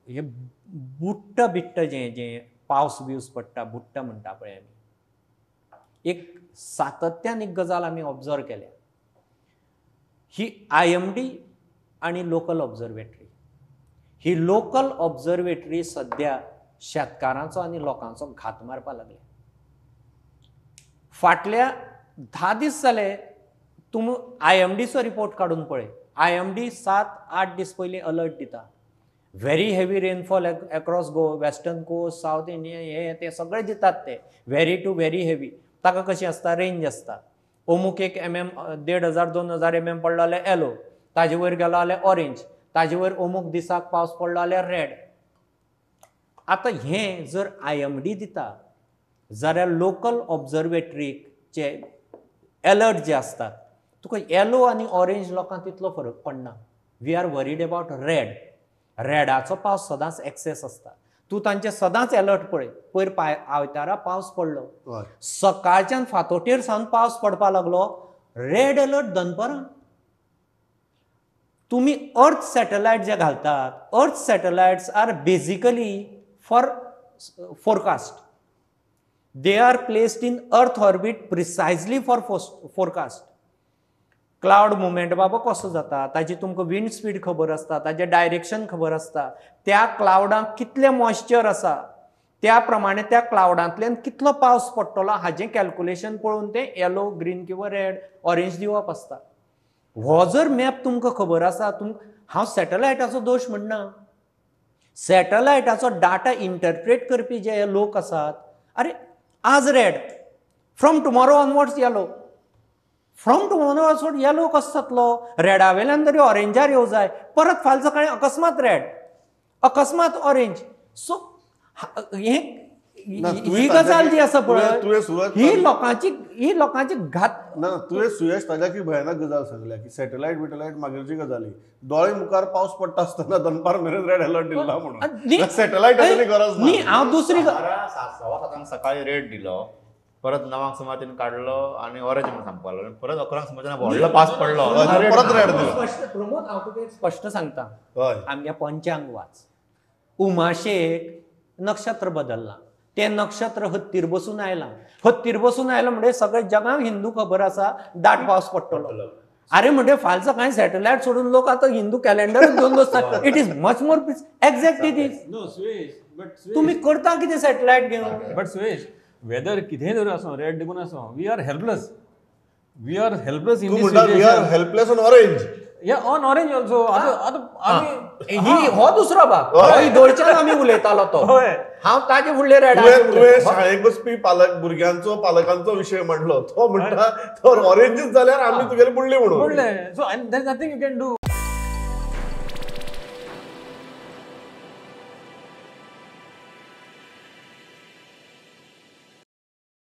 हे बुट्टा बिट्टा जें जें पावस बिवस पडटा, बुट्टा म्हणटा पळय आमी, एक सातत्यान एक गजाल आमी ऑब्जर्व केल्या. ही IMD आनी लोकल ऑब्जर्वेटरी, ही लोकल ऑब्जर्वेटरी सद्या शेतकारांचो आनी लोकांचो घात मारपाक लागल्या. फाटल्या 10 दीस जाले तुमी IMDचो रिपोर्ट काडून पळय. IMD 7-8 दीस पयलीं अलर्ट दिता, very heavy rainfall across Goa, western coast, south India, हे ते सगळे दितात ते व्हेरी टू व्हेरी हेवी. ताका कशी आसता रेंज आसता, अमूक 1 mm 1500 2000 mm पडलो जाल्यार येलो, ताजे वयर गेलो जाल्यार ऑरेंज, ताजे वयर अमूक दिसाक पावस पडलो जाल्यार रेड. आतां हें जर IMD दिता जाल्यार लोकल ऑब्जर्वेटरीचे एलर्ट जे आसतात तुका येलो आनी ऑरेंज लोकांक तितलो फरक पडना. We are worried about red. रेडाचो पावस सदांच एक्सेस आसता. तूं तांचे सदांच एलर्ट पळय. पयर आयतारा पावस पडलो, सकाळच्यान फातोटेर सावन पावस पडपाक लागलो, रेड अलर्ट दनपरां. तुमी अर्थ सॅटलायट जे घालतात, earth satellites are basically for forecast. They are placed in earth orbit precisely for forecast. Cloud movement बाबा कसो जाता ताजी तुमकां विंड स्पीड खबर आसता, ताजें डायरेक्शन खबर आसता, त्या क्लावडांक कितलें मॉइश्चर आसा त्या प्रमाणे त्या क्लावडांतल्यान कितलो पावस पडटलो हाजें कॅल्कुलेशन पळोवन तें येलो, ग्रीन किंवा रेड, ऑरेंज दिवप आसता. हो जर मॅप तुमकां खबर आसा, हांव सॅटलायटाचो दोश म्हणना, सॅटलायटाचो डाटा इंटरप्रेट करपी जे लोक आसात, अरे आज red, from tomorrow onwards yellow, from tomorrow onwards yellow कसो जातलो? रेडा वेल्यान तरी ऑरेंजार येवं जाय, परत फाल्यां सकाळीं अकस्मात रेड, अकस्मात ऑरेंज. सो हें ही गजाल जी आसा पळय, ही लोकांची घात. ना तुवें सुयश ताज्या की भयानक गजाल सांगल्या की सॅटेलायट बिटेलायट मागीरची गजाली, दोळे मुखार पावस पडटा आसतना दनपार मेरेन रेड अलर्ट दिला म्हणून सॅटेलायटाची गरज न्ही. हांव दुसरी 7:15 सकाळी रेड दिलो, परत 9 सुमार तिने काडलो आनी ऑरेंज म्हणून सांगपाक लागलो, परत 11 सुमार व्हडलो पास पडलो, परत रेड दिलो. प्रमोद, हांव तुका एक स्पश्ट सांगता, आमगे पंचांग वाच, उमाशेक नक्षत्र बदल्लां, तें नक्षत्र हत्तीर बसून आयलां, हत्तीर बसून आयलां म्हणजे सगळे जगाक हिंदू खबर आसा दाट पावस पडटलो. अरे म्हणजे फाल्यां सकाळीं सॅटेलायट सोडून लोक आतां हिंदू कॅलेंडर घेवन बसतात. It is much more exact. It is तुमी करता कितें सॅटेलायट घेवन? बट सुयेश, वेदर कितेंय जर आसूं, रेड देखून आसूं, we are helpless, we are helpless in this situation. We are helpless on orange. Yeah, on orange also. आतां ही हो दुसरो भाग, दोळच्यान आमी उलयतालो तो. हांव ताजे फुडले रेड. तुवें शाळेक बसपी पालक भुरग्यांचो पालकांचो विशय मांडलो, तो म्हणटा तो ऑरेंजच जाल्यार आमी तुगेले बुडले म्हणून. बुडले. So there is nothing you can do.